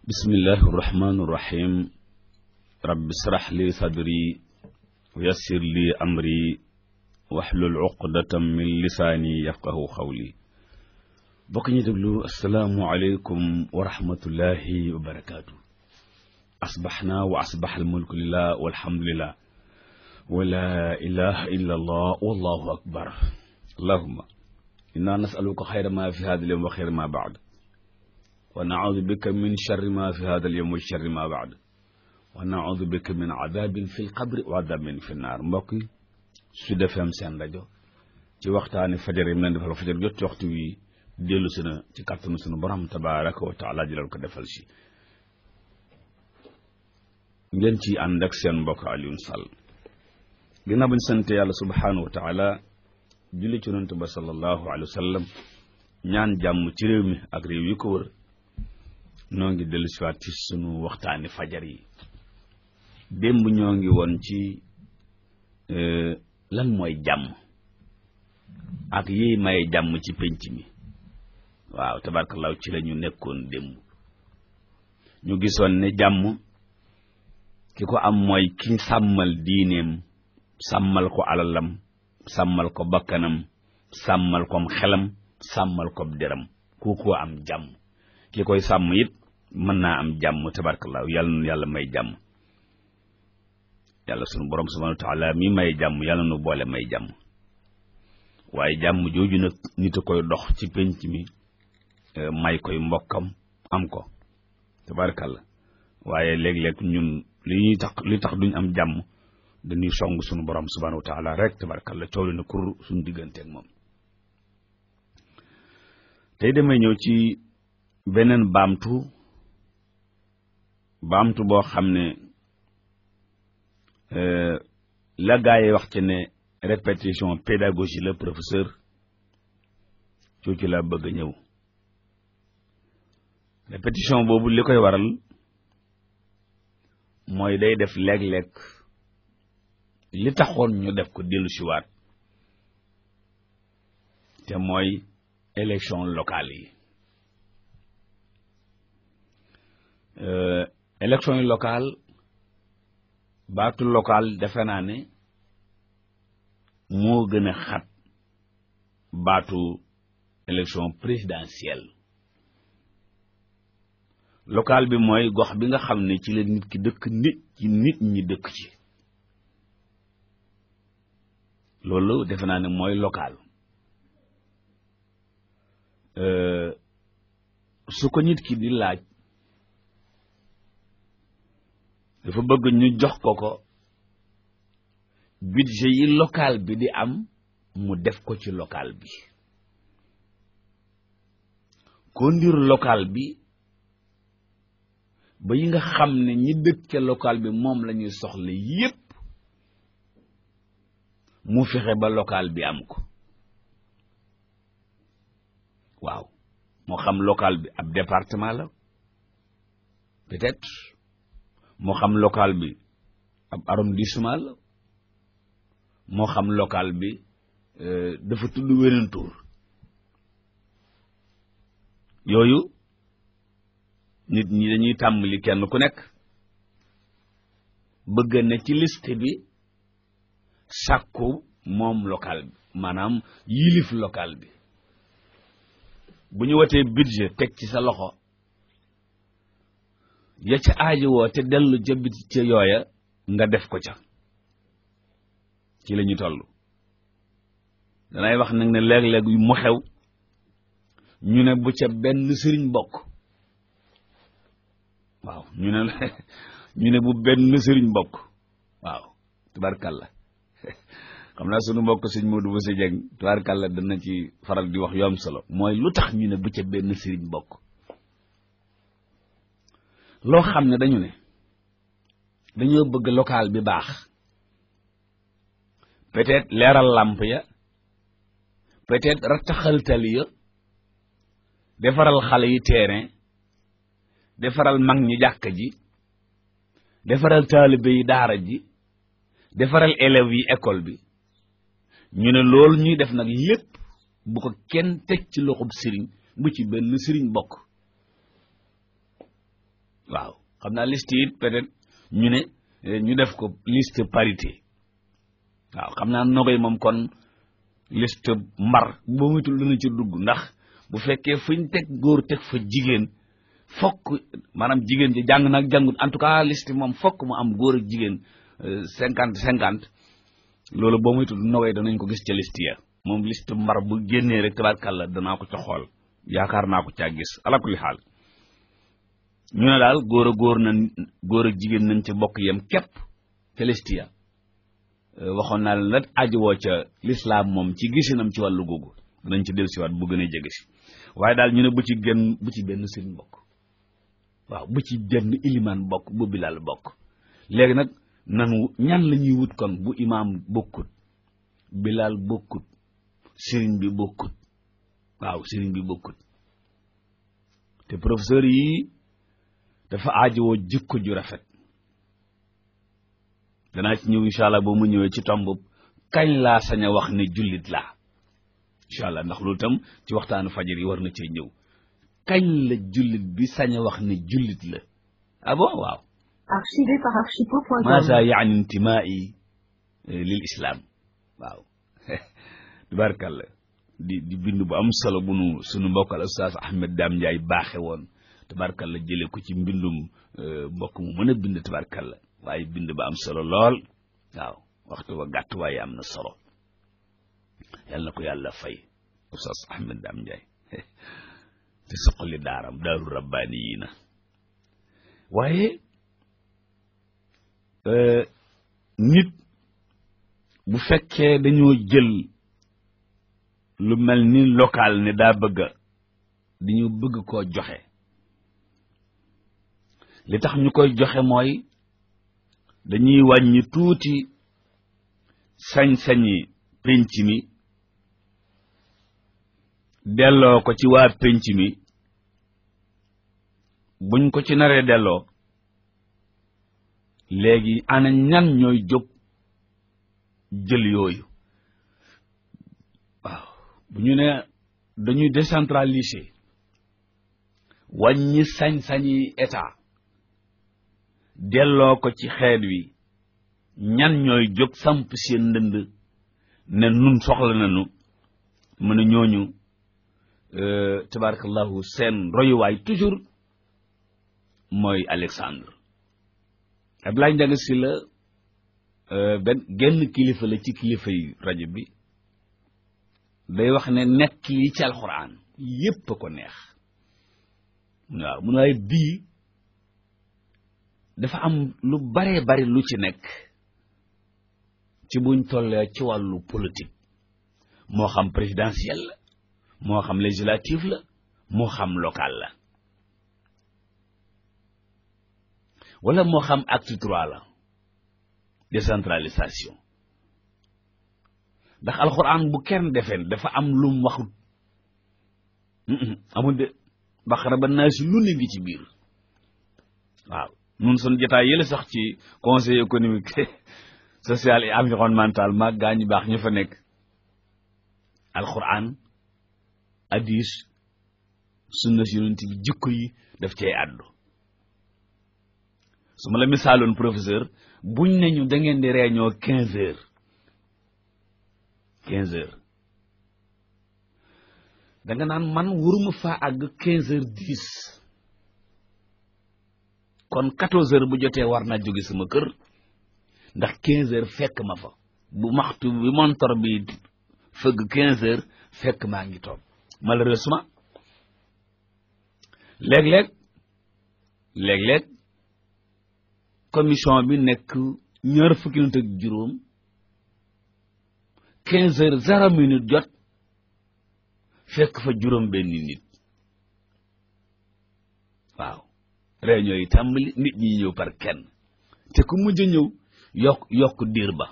bismillahi irrahmani irrahim rabbi israh li sadri wa yassir li amri wahlul uqdatan min lisaani yafqahu qawli bokk ñi déglu asalaamu aleykum wa rahmatullahi wa barakaatu asbaxna wa asbax almulku lillah walhamdulillah wa la ilaha illa allah wallahu akbar allahumma inna nasaluka xayra ma fi hada alyawm wa xayra ma baad wa naudu bika min charri ma fi hada alyawm wa charri ma baad wa naudu bika min adabin fi lqabri wa adabin fi nnaar mbokk yi Sud FM seen rajo ci waxtaani fajar yi mu leen defal fajar jot ci waxtu wi dellu si na ci kàttanu sunu borom tabaraka wa taala ji leen ko defal si ngeen ci ànd ak seen mbokk Alioune Sall ginnaaw bañ sant yàlla subhanahu wa taala julli ci yonent ba sallallahu alayhi wa sallam ñaan jàmm ci réew mi ak réew yi ko wër noo ngi dellu siwaat ci sunu waxtaani fajar yi démb ñoo ngi woon ci lan mooy jàmm ak yi may jàmm ci penc mi waaw tabarkallahu ci la ñu nekkoon démb ñu gisoon ne jàmm ki ko am mooy ki sàmmal diineem sàmmal ko alalam sàmmal ko bakkanam sàmmal ko xelam sàmmal ko deram kooku am jàmm ki koy sàmm it mën naa am jàmm tabarkallahu yàlla may jàmm yàlla sunu borom subhanahu wa taala mi may jàmm yàlla nu boole may jàmm waaye jàmm jooju nag nit a koy dox ci penc mi may koy mbokkam am ko tabarkallah waaye léeg-léeg ñun li tax duñ am jàmm dañuy song sunu borom subhanahu wa taala rek tabarkallah coow li na kur suñu digganteeg moom tey damay ñëw ci beneen baamtu boo xam ne la gaa yi wax ci ne répétition pédagogie la professeur coocu laa bëgg a ñëw répétition boobu li koy waral mooy day def léeg-léeg li taxoon ñu def ko dellu siwaat te mooy élection locale yi élection yi locale baatu local defe naa ne moo gën a xat baatu élection présidentielle local bi mooy gox bi nga xam ne ci la nit ki dëkk nit ñi dëkk ci loolu defe naa ne mooy local su ko nit ki di laaj dafa bëgg ñu jox ko budget yi local bi di am mu def ko ci local bi conduire local bi ba yi nga xam ne ñi dëkk ca local bi moom la ñuy soxla yépp mu fexe ba local bi am ko waaw moo xam local bi ab département la peut-être moo xam local bi ab arrondissement la moo xam local bi dafa tudd weneen tur yooyu nit ñi dañuy tàmbali kenn ku nekk bëgg ne ci liste bi sàkku moom local bi maanaam yilif local bi bu ñu watee budget teg ci sa loxo ya ca aaji woo te dellu ca biti ca yooya nga def ko ca ci la ñu toll danay wax nag ne léeg-léeg mu xew ñu ne bu ca benn sëriñ bokk waaw ñu ne bu benn sëriñ bokk waaw tubaarkàlla xam naa sunu mbokk sëñ Modou Bousso Dieng tubaarkàlla dana ci faral di wax yu am solo mooy lu tax ñu ne bu ca benn sëriñ bokk loo xam ne dañoo bëgg local bi baax peut-être leeral làmp ya peut-être rattaxal tali ya defaral xale yi terrain defaral mag ñi jàkka ji defaral taalibe yi daara ji defaral élèves yi école bi ñu ne loolu ñuy def nag lépp bu ko kenn teg ci loxob sëriñ bu ci benn sëriñ bokk xam naa liste yi peut-être ñu ne ñu def ko liste parité waaw xam naa Nogaye moom kon liste mbar boo muytul dana ci dugg ndax bu fekkee fuñ teg góor teg fa jigéen fokk maanaam jigéen ji jàng nag jàngut en tout cas liste moom fokk mu am góor ak jigéen 50-50 loolu boo muytul Nogaye danañ ko gis ca liste ya moom liste mbar bu génnee rek tabaarkàlla danaa ko ca xool yaakaar naa ko caa gis ala kulli xaal ñu ne daal góor ak jigéen nañ ca bokk yem képp ca liste ya waxoon naa leen la ajuwoo ca lislaam moom ci gisinam ci wàllu googu danañ ci dellusiwaat bu gën a jege si waaye daal ñu ne bu ci benn sëriñ bokk waaw bu ci benn ilimaan bokk bu bilaal bokk léegi nag ñan la ñuy wut kon bu imaam bokkut bilaal bokkut sëriñ bi bokkut waaw sëriñ bi bokkut te professeur yi dafa aajowoo jikko ju rafet danaa ci ñëw incha allah boo mu ñëwee ci tomb kañ laa sañ a wax ne jullit laa incha allah ndax loolu tam ci waxtaanu fajar yi war na cee ñëw kañ la jullit bi sañ a wax ne jullit la ah bon waaw archivé par archipo.com maasa yaani intimaa'i lil islam waaw tubaarkàlla di bind bu am solo bu nu sunu mbokkal Oustaz Ahmed Dame Ndiaye baaxe woon tubaarkàlla jële ko ci mbindum mbokk mu mën a bind tubaarkàlla waaye bind ba am solo lool waaw waxtu wa gàtt waaye am na solo yal na ko yàlla fay Oustaz Ahmed Dame Ndiaye te soqali daaram daaru rabbaani yi na waaye nit bu fekkee dañoo jël lu mel ni local ne daa dañu bëgg koo joxe li tax ñu koy joxe mooy dañuy wàññi tuuti sañ-sañi pénc mi delloo ko ci waa pénc mi buñ ko ci naree delloo léegi ana ñan ñooy jóg jël yooyu waaw bu ñu ne dañuy décentraliser wàññi sañ-sañi état delloo ko ci xeet wi ñan ñooy jóg samp seen ndënd ne nun soxla nañu mën a ñooñu tabarakallahu seen royuwaay toujours mooy Alexandre Abdoulaye Ndiaga Sylla genn kilifa la ci kilifa yi rajo bi day wax ne nekk yi ci alxuraan yépp a ko neex waaw mun waaye bii dafa am lu baree bari lu ci nekk ci buñ tollee ci wàllu politique moo xam présidentiel la moo xam législatif la moo xam local la wala moo xam acte 3 la décentralisation ndax alxuraan bu kenn defeen dafa am lum waxut amul de Baqara ba Naas lu ne ngi ci biir waaw nun son jotaay yële sax ci conseil économique social et environnemental maag gaa ñu baax ñu fa nekk alxuraan hadis sunna si yonent bi jikko yi daf cee àddu su ma la misaaloon professeur buñ nañu da ngeen di réunion 15 heures da nga naan man waruma faa àgg 15h10 kon 14h bu jotee war naa jóge sama kër ndax 15h fekk ma fa bu maxtu bi montor bi fëgg 15h fekk maa ngi toog malheureusement léeg-léeg commission bi nekk ñaar fukki nit ak juróom 15h0 jot fekk fa juróom benn nit waaw réunion yi tàmbali nit ñi ñëw par kenn te ku mujj ñëw yokk diir ba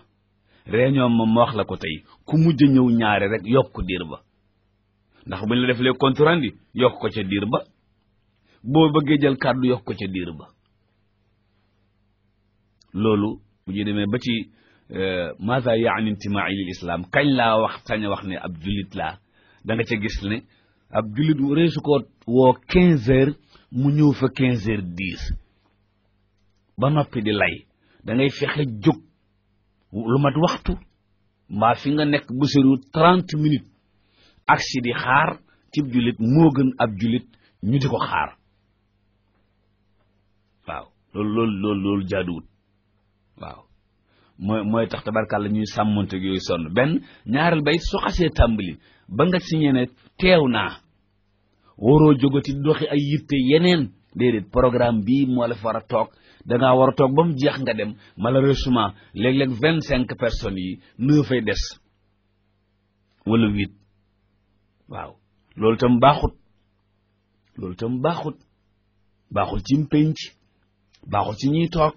réunion moom ma wax la ko tey ku mujj ñëw ñaare rek yokk diir ba ndax buñ la defalee compte rendu yokk ko ca diir ba boo bëggee jël kàddu yokk ko ca diir ba loolu bu ñu demee ba ci maza yaani intimaai lil islam kañ laa wax sañ a wax ne ab jullit laa da nga ca gis ne ab jullit reesu ko woo 15h mu ñëw fa 15h10 ba noppi di lay da ngay fexe jóg lu mat waxtu mbaa fi nga nekk bu sëru 30 minutes aksi di xaar cib jullit moo gën ab jullit ñu di ko xaar waaw loolu jaaduwut waaw mooy tax tabarkàlla ñuy sàmmonte yooyu sonn benn ñaareel ba it su xasee tàmbali ba nga signé ne teew naa waroo jógati doxi ay yitte yeneen déedéet programme bii moo la fa war a toog dangaa war a toog ba mu jeex nga dem malheureusement léeg-léeg 25 personnes yi 9 fay des wala 8 waaw loolu tam baaxut baaxul ci penc baaxul ci ñuy toog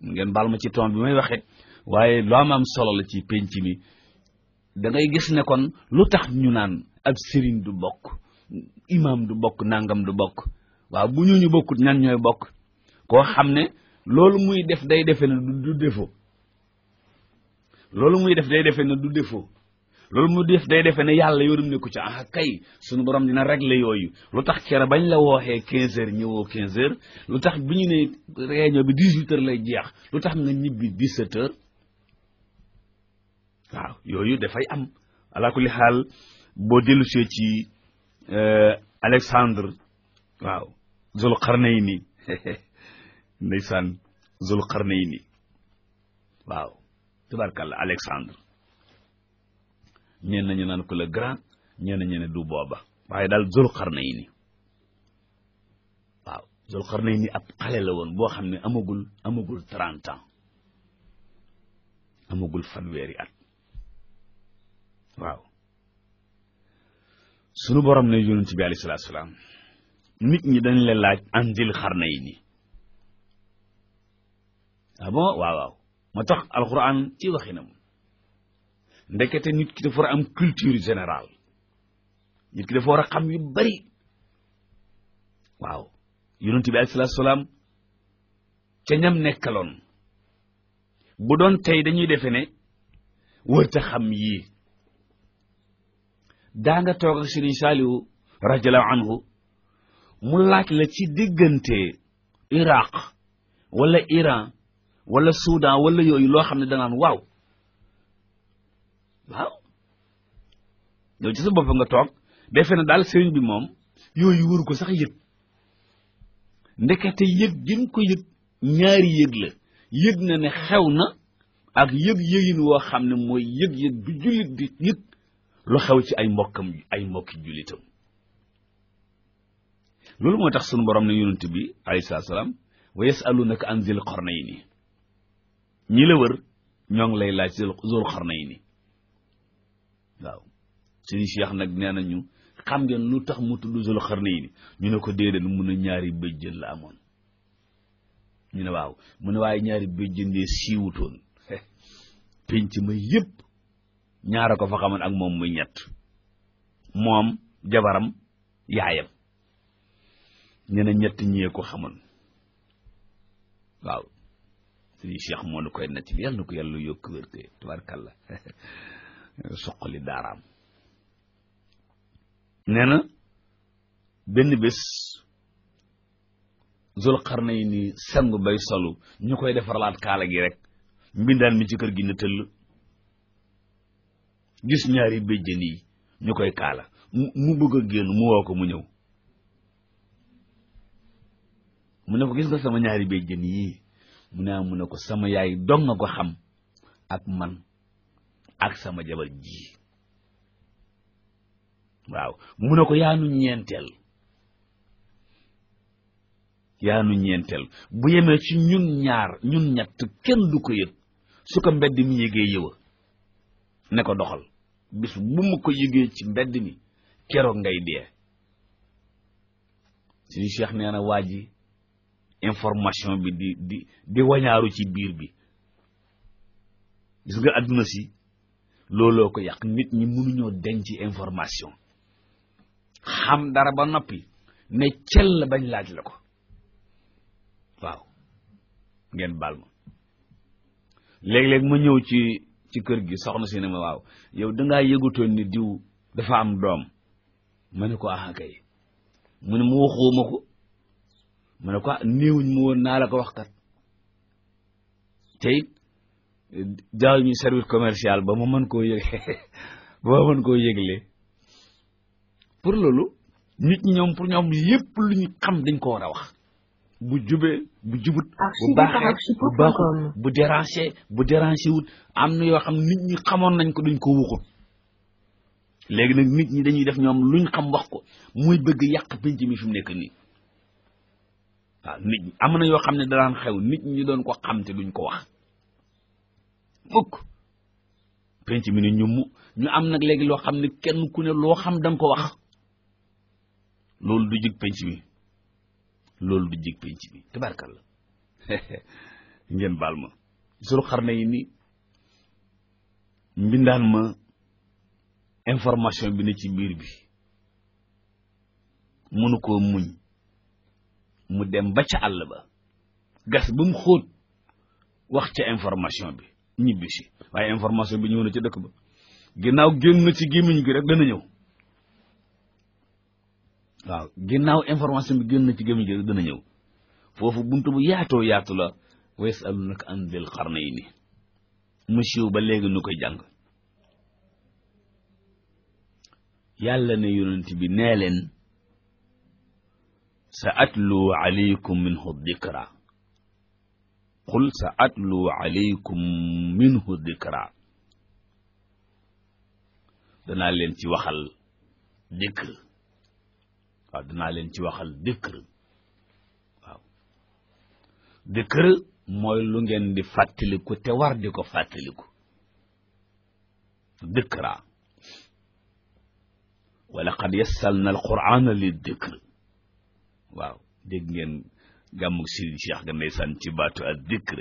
ngeen baal ma ci ton bi may waxe waaye lu am solo la ci penc mi da ngay gis ne kon lu tax ñu naan ab sëriñ du bokk imam du bokk nangam du bokk waaw bu ñu bokkut ñan ñooy bokk koo xam ne loolu muy def day defe ne du défaut loolu muy def day defe ne du défaut loolu mu def day defe ne yàlla yoonum nekku ci kay suñu borom dina régler yooyu lu tax kere bañ la wooxee 15 heures ñëwoo 15 heures lu tax bi ñu ne réunion bi 18 heures lay jeex lu tax nga ñibbi 17 heures waaw yooyu dafay am ala kulli xaal boo dellusee ci Alexandre waaw Zul Qarnayni ndeysaan Zul Qarnayni waaw tubarkalla Alexandre ñeen nañu naan ko le grand ñeen nañu ne du booba waaye daal Zul Qarnayni waaw Zul Qarnayni ab xale la woon boo xam ne amagul 30 ans amagul fanweeri at waaw sunu borom ne yonent bi alayhi salaatu salaam nit ñi dañ leen laaj an Zul Qarnayni bon waaw moo tax alxuraan ci waxinam ndekete nit ki dafa war a am culture générale nit ki dafa war a xam yu bari waaw yonent bi alayhi salaatu salaam ca ñam nekkaloon bu doon tey dañuy defe ne wërta xam yii daa nga toog ak Sëriñ Saaliwu radiyallahu anhu mu laaj la ci diggante Iraq wala Iran wala Soudan wala yooyu loo xam ne danaan waaw yow ci sa bopp nga toog defe na daal sëriñ bi moom yooyu wëru ko sax yëg ndekete yëg gën ko yëg ñaari yëg la yëg na ne xew na ak yëg-yëgin woo xam ne mooy yëg-yëg bi jullit di yëg lu xew ci ay mbokki jullitam loolu moo tax sunu borom ne yonent bi alayhi salaam wa yasalunaka an Zil Qarnayni ñi la wër ñoo ngi lay laaj Zul Qarnayni waaw suñu Cheikh nag nee nañu xam ngeen lu tax mu tudd Zul Qarnayni ñu ne ko déedéet mun a ñaari bëjjën la amoon ñu ne waaw mu ne waaye ñaari bëjjën dee siiwutoon penc ma yëpp ñaara ko fa xamoon ak moom muy ñett moom jabaram yaayam ñu ne ñett ñee ko xamoon waaw suñu Cheikh moo nu koy nett yàlla na ko yàlla yokk wérte tabarkalla soqali daaraam nee na benn bés Zul Qarnayni sangu bay solu ñu koy defaralaat kaala gi rek mbindaan mi ci kër gi ne tëll gis ñaari béjjën yi ñu koy kaala mu bëgg a génn mu woo ko mu ñëw mu ne ko gis nga sama ñaari béjjën yii mu ne ko sama yaay dong nga ko xam ak man ak sama jabar ji waaw mu ne ko yaanu ñeenteel bu yemee ci ñun ñaar ñun ñett kenn du ko yëg su ko mbedd mi yëgee yëwa ne ko doxal bis bu mu ko yëgee ci mbedd mi keroog ngay dee suñu Cheikh nee na waa ji information bi di wañaaru ci biir bi gis nga àdduna si looloo ko yàq nit ñi mënuñoo denc information xam dara ba noppi ne cell bañ laaj la ko waaw ngeen baal ma léeg-léeg ma ñëw ci kër gi soxna si ne ma waaw yow dangaa yëgutoon ni diw dafa am doom ma ne ko kay mu ne mu waxoo ma ko ma ne ko néewuñ ma woon naa la ko wax kat te it jaaw ñu service commercial ba ma mën koo yëgle pour loolu nit ñi ñoom pour ñoom lépp lu ñu xam dañ ko war a wax bu jubee bu jubut bu baaxee bu baaxut bu dérangé wut am na yoo xam nit ñi xamoon nañ ko duñ ko waxut léegi nag nit ñi dañuy def ñoom luñ xam wax ko muy bëgg yàq penc mi fi mu nekk nii waaw nit ñi am na yoo xam ne daan xew nit ñi doon ko xam te duñ ko wax mukk penc mi ne ñu am nag léegi loo xam ne kenn ku ne loo xam danga ko wax loolu du jig penc mi tabarkalla ngeen baal ma Zul Qarnayni mbindaan ma information bi ne ci biir bi mënu koo muñ mu dem ba ca àll ba gas ba mu xóot wax ca information bi ñibbi si waaye information bi ñëw na ca dëkk ba ginnaaw génn na ci gémmiñ gi rek dana ñëw waaw ginnaaw information bi génn na ci gémmiñ gi rek dana ñëw foofu buntu bu yaatoo yaatu la wa yasalunaka an Dil Qarnayni monsieur ba léegi nu koy jàng yàlla ne yonent bi nee leen sa atlu alaykum minhu dikra qul sa atlu alaykum minhu dikra danaa leen ci waxal dikr waaw danaa leen ci waxal dikr waaw dikr mooy lu ngeen di fàttaliku te war di ko fàttaliku dikra wa laqad yassalna alqur'ana li dikr waaw dégg ngeen gàmmug Sëriñ Cheikh ga ndeysaan ci baatu ak dikr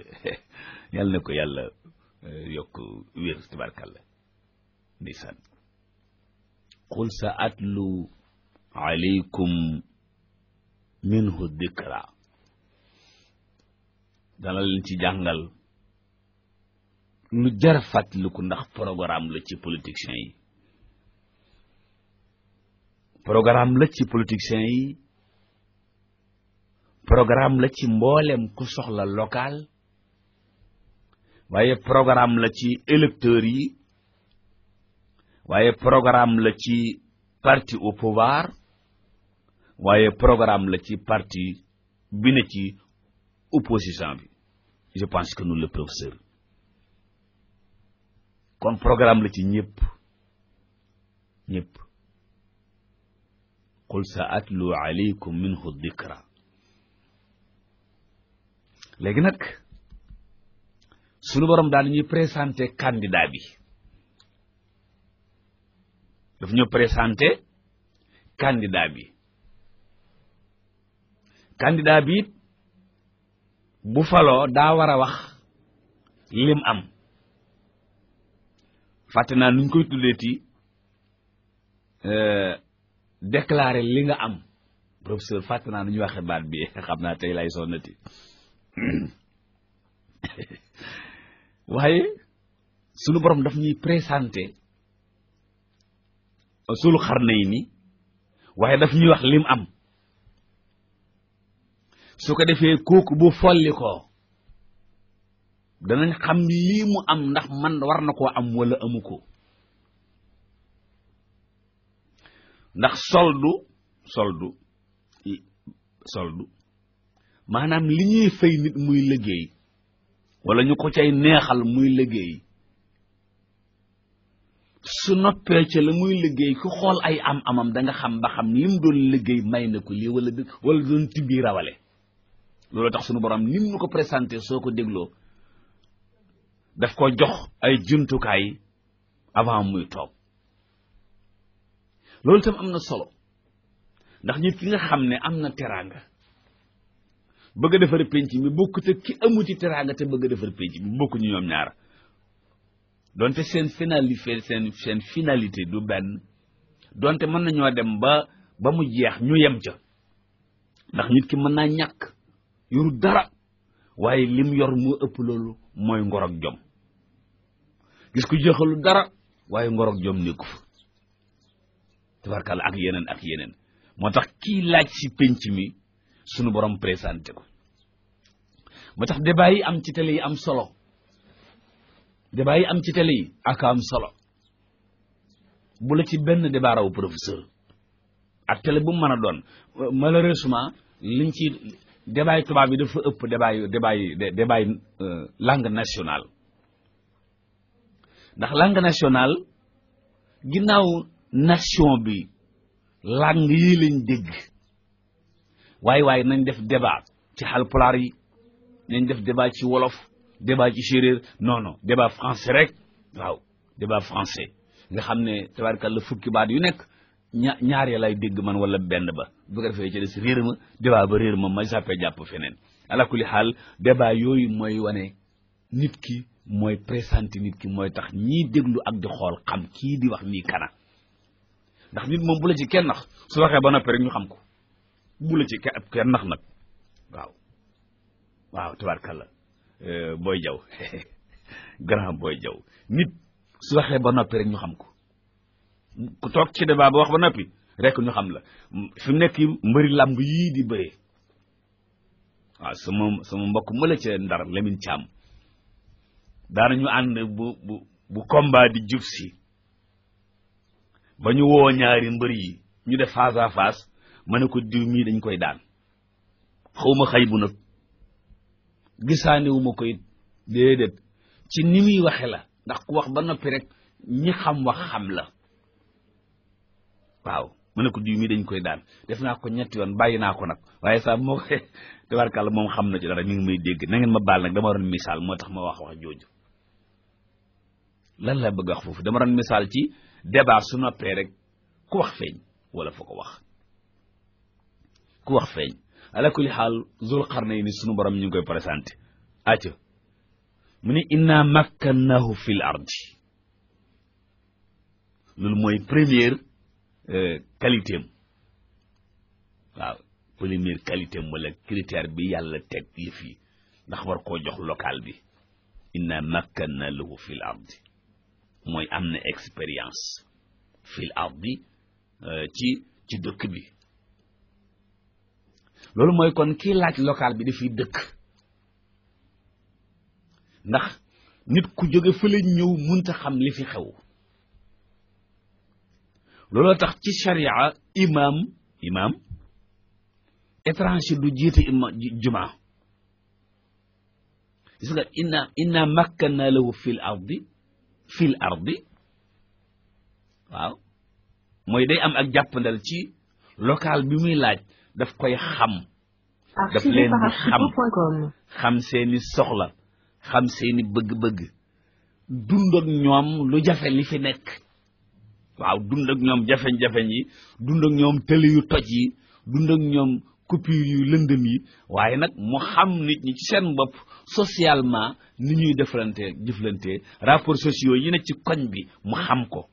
yàlla na ko yàlla yokk wér tabarkalla ndeysaan qul sa atlu alaykum minhu dikra dana leen ci jàngal lu jar fàttaliku ndax programme la ci politiciens yi programme la ci politiciens yi programme la ci mboolem ku soxla local waaye programme la ci électeurs yi waaye programme la ci parti au pouvoir waaye programme la ci parti bi ne ci opposition bi je pense que nous le professeur kon programme la ci ñëpp qul sa atlu alaykum minhu dikra léegi nag sunu borom daal ñuy présenté candidat bi daf ñu présenté candidat bi it bu faloo daa war a wax lim am fàtte naa nuñ koy tuddeeti déclarer li nga am professeur fàtte naa nu ñu waxe baat bi xam naa tey lay sonnati waaye sunu borom daf ñuy présenté Zul Qarnayni waaye daf ñuy wax lim am su ko defee kooku bu folli ko danañ xam lii mu am ndax man war na koo am wala amu ko ndax soldu maanaam li ñuy fay nit muy liggéey wala ñu ko cay neexal muy liggéey su noppee ca la muy liggéey ku xool ay amam da nga xam ba xam lim doon liggéey may na ko lii wala doon tibbi rawale loolu tax sunu borom nim nu ko présenté soo ko dégloo daf ko jox ay jumtukaay avant muy toog loolu tam am na solo ndax nit ki nga xam ne am na teraanga bëgg a defar penc mi bokkut ak ki amuti teraanga te bëgg a defar penc mi bokkuñu ñoom ñaar donte seen finalité du benn donte mën nañoo dem ba mu jeex ñu yem ca ndax nit ki mën naa ñàkk yoru dara waaye lim yor moo ëpp loolu mooy ngor ak jom gis ku jeexalu dara waaye ngor ak jom nekku fa tabarkalla ak yeneen moo tax kii laaj ci penc mi sunu borom présenté ko moo tax débat yi am ci télé yi am solo débat yi am ci télé yi ak am solo bu la ci benn débat raw professeur ak télé bu mu mën a doon malheureusement liñ ci débat yi tubaab yi dafa ëpp débat yi langue nationale ndax langue nationale ginnaaw nation bi langue yi lañ dégg waaye nañ def débat ci Haalpulaar yi nañ def débat ci wolof débat ci séeréer non débat français rek waaw débat français nga xam ne tabaarkalla fukki baat yu nekk ñaar ya lay dégg man wala benn ba bu ko defee ci des réer ma débat ba réer ma jàppee jàpp feneen ala kulli xaal débat yooyu mooy wane nit ki mooy présenté nit ki mooy tax ñii déglu ak di xool xam kii di wax nii kana ndax nit moom bu la ci kenn nax su waxee ba noppi rek ñu xam ko bu la ci kenn nax nag waaw tabaarkalla Boy Jaw grand Boy Jaw nit su waxee ba noppi rek ñu xam ko ku toog ci débat ba wax ba noppi rek ñu xam la fi mu nekk mbëri làmb yii di bëree waaw sama mbokk ma la ca Ndar Lamine Thiam daanañu ànd bu combat di jub si ba ñu woo ñaari mbër yi ñu def face à face ma ne ko diw mii dañ koy daan xawma xëy bu nag gisaanewuma ko it déedéet ci ni muy waxe la ndax ku wax ba noppi rek ñi xam wax xam la waaw ma ne ko diw mii dañ koy daan def naa ko ñetti yoon bàyyi naa ko nag waaye sax moo ko tabarkàlla moom xam na ci dara mi ngi may dégg na ngeen ma baal nag dama doon misaal moo tax ma wax jooju lan la bëgg wax foofu dama doon misaal ci débat su noppee rek ku wax feeñ wala fa ko wax ku wax feeñ ala kulli xaal Zul Qarnayni sunu borom ñu ngi koy présenté acca mu ne inna makkannahu fil ardi loolu mooy première qualité am waaw première qualité am wala critère bi yàlla teg yëf yi ndax war koo jox local bi inna makkanna lahu fil ardi mooy am na expérience fil ardi ci dëkk bi loolu mooy kon kii laaj local bi dafiy dëkk ndax nit ku jóge fële ñëw munta xam li fi xew looloo tax ci sharia imam étranger du jiite juma gis nga inna makkanna lahu fil ardi waaw mooy day am ak jàppandal ci local bi muy laaj daf koy xam daf leen di xam seeni soxla xam seeni bëgg-bëgg dund ak ñoom lu jafe li fi nekk waaw dund ak ñoom jafeñ-jafeñ yi dund ak ñoom tëli yu toj yi dund ak ñoom coupure yu lëndëm yi waaye nag mu xam nit ñi ci seen bopp socialement ni ñuy jëflante rapports sociaux yi ne ci koñ bi mu xam ko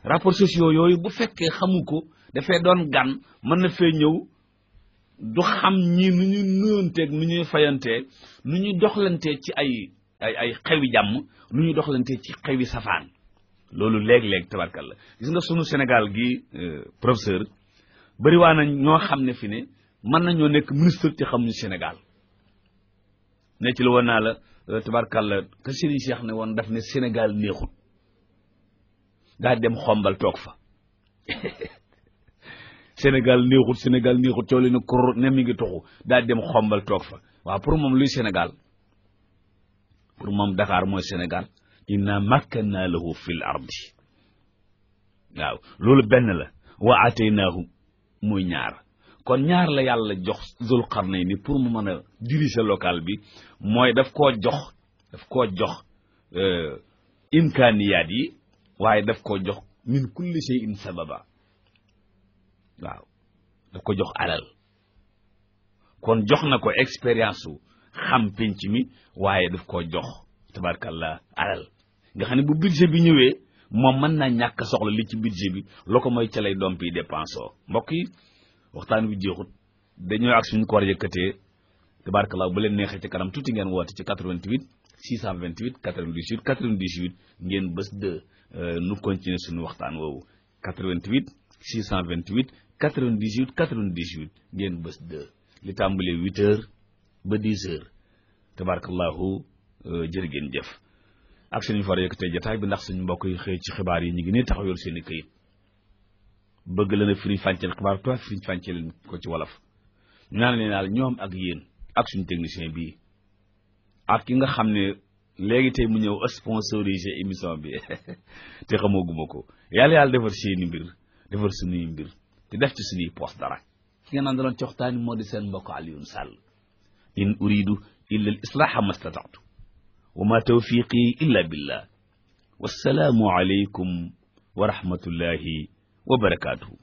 rapports sociaux yooyu bu fekkee xamu ko dafay doon gan mën na fee ñëw du xam ñi nu ñuy nuyonteeg nu ñuy fayanteeg nu ñuy doxlantee ci ay xewi jàmm nu ñuy doxlantee ci xewi safaan loolu léeg-léeg tabarkalla gis nga sunu Sénégal gi professeur bëri waa na ñoo xam ne fi ne mën nañoo nekk ministre ci xamuñu Sénégal ne ci la woon naa la tabarkalla ka Serigne Cheikh ne woon daf ne Sénégal neexut daa dem xombal toog fa Sénégal neexut coow li ne kur ne mi ngi toxu daa dem xombal toog fa waaw pour moom luy Sénégal pour moom Dakar mooy Sénégal inna makkanna lahu fil ardi waaw loolu benn la wa ataynaahu muy ñaar kon ñaar la yàlla jox Zul Qarnayni pour mu mën a diriger local bi mooy daf koo jox imkaaniyaat yi waaye daf koo jox min kulli shay'in sababa waaw daf ko jox alal kon jox na ko expérience su xam penc mi waaye daf koo jox tabarkallah alal nga xam ne bu budget bi ñëwee moom mën naa ñàkk soxla li ci budget bi loo ko mooy ca lay domp yi dépensoo mbokk yi waxtaan wi jeexut dañoo ak suñu koor yëkkatee tabarkallah bu leen neexee ci kanam tuuti ngeen woote ci 88 628 98 98 ngeen bés 2 nu continuer suñu waxtaan woowu 88 628 98 98 ngeen bés 2 li tàmbalee 8 heures ba 10 heures tabarkallahu jërë ngeen jëf ak suñu far yëkkatee jotaay bi ndax suñu mbokk yi xëy ci xibaar yi ñu ngi nii taxaw yor seen i këyit bëgg la na firiñ fànceel xibaar toi firiñ fànceel ko ci wolof ñu naan leen daal ñoom ak yéen ak suñu technicien bii ak ki nga xam ne léegi tey mu ñëw sponsorisé émission bi te xamaguma ko yàlla defar seeni mbir defar suñuy mbir te def ci suñuy poos dara ki nga naan daloon ci waxtaani moo di seen mbokk Alioune Sall in uridu illa al islaha mastata'tu wa ma tawfiqi illa billah wassalaamu alaykum wa rahmatullahi wa barakatuhu